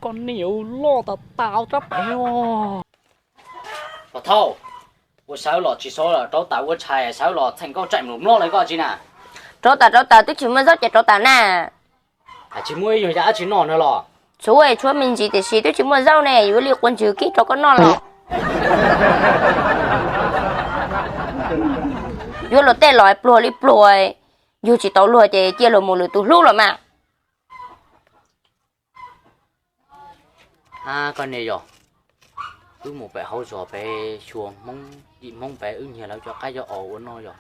Koj niam, loj tas tas rab pem os. Pov thauj, ua sawv los tsis sawv los rauv taws ua tshais sawv los txheem nkauj tsaim mlum mlob lawm koj tsis na. Rauv taws rauv taws twb tsis muaj zaub ces rauv taws na. Tsis muaj ib yam dab tsi noj no los? Tshuav tshuav me ntsis tiam sis twb tsis muaj zaub ne, yuav li quav ntsws kib rau koj noj los? Yuav luag tej los pluag li pluag, yug tsis tau luag ces cia luag mus lwm tus hlub los mas. Koj niam yog, wb mus pem hauv zos pem xyuas Hmoob yim Hmoob pem wb nyiag lawv cov qaib cov os ua noj yog.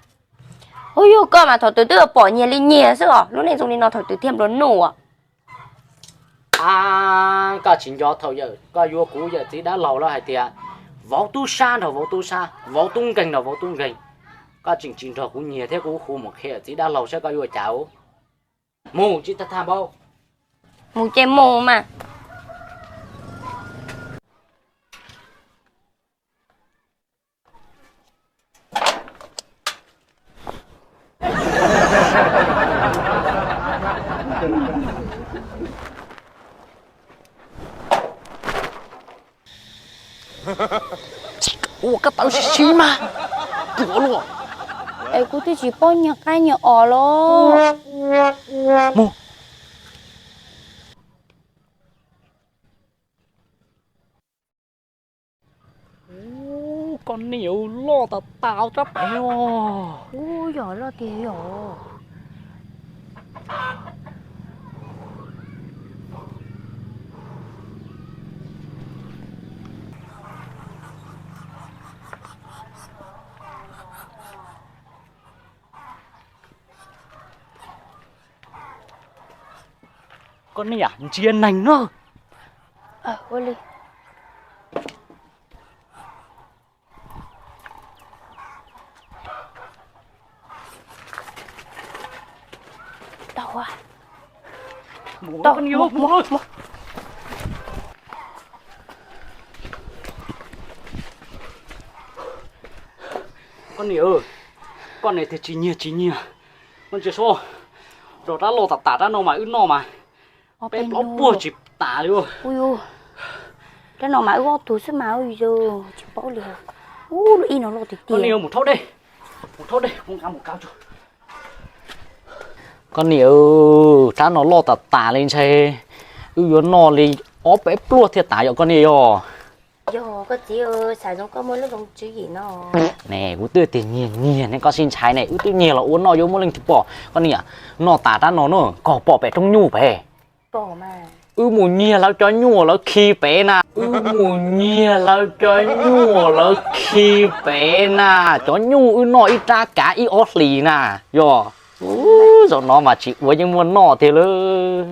Ub, yog koj mas thaum twg twb pom nyiag li nyiag xwb os, lub neej zoo li no thaum twg thiaj nplua nuj os. A, koj tsis nco thaum yawm koj yuav kuv yawm txiv dab laug lawv hais tias vauv tub sab nrog vauv tub sab, vauv tub nkeeg nrog vauv tub nkeeg. Koj tseem tsis nrog kuv nyiag thiab kuv hu mus qhia yawm txiv dab laug saib koj yuav cas. Mus tsis tag tag npaum. Mus ces mus mas. Ua koj tawv sib sib mas, ruam luaj. Es kuv twb tsis paub nyiag qaib nyiag os los. Mus. Koj niam, loj tas tas rab pem os. Ub, yog loj tiag yog. Koj niam, ntsia neeg na. Ua li. Tau, tau, mus, mus. Koj niam, koj niam tias tsis nyiag tsis nyiag, koj ntsia saib, rau rab loj tas tas rab no mas wb noj mas peb plaub puag tsis tas li. Rab no mas wb ob tug xwb mas, tsis paub li. Ub, lub ib no loj tiag tiag. Mus rhaub dej, mus rhaub dej, mus kav mus kav tso. Koj niam, rab no loj tas tas li ntshe wb yuav noj li ob peb pluag thiaj tas yom koj niam yog. Yog koj txiv, xav zoo koj muaj lub zoo tswv yim no. Ne kuv twb tias nyiag nyiag ne koj sib ntshai ne, wb twb nyiag los ua noj yuav muaj leej twg pom. Koj niam, noj tas rab no na koj pom pem roob nyuj pem. Wb mus nyiag lawv cov nyuj lawv khi pem na, wb mus nyiag lawv cov nyuj lawv khi pem na, cov nyuj wb noj ib rab kav ib ob hlis na. Yog, zaum no mas tsis ua yeej muaj noj tiag lawm.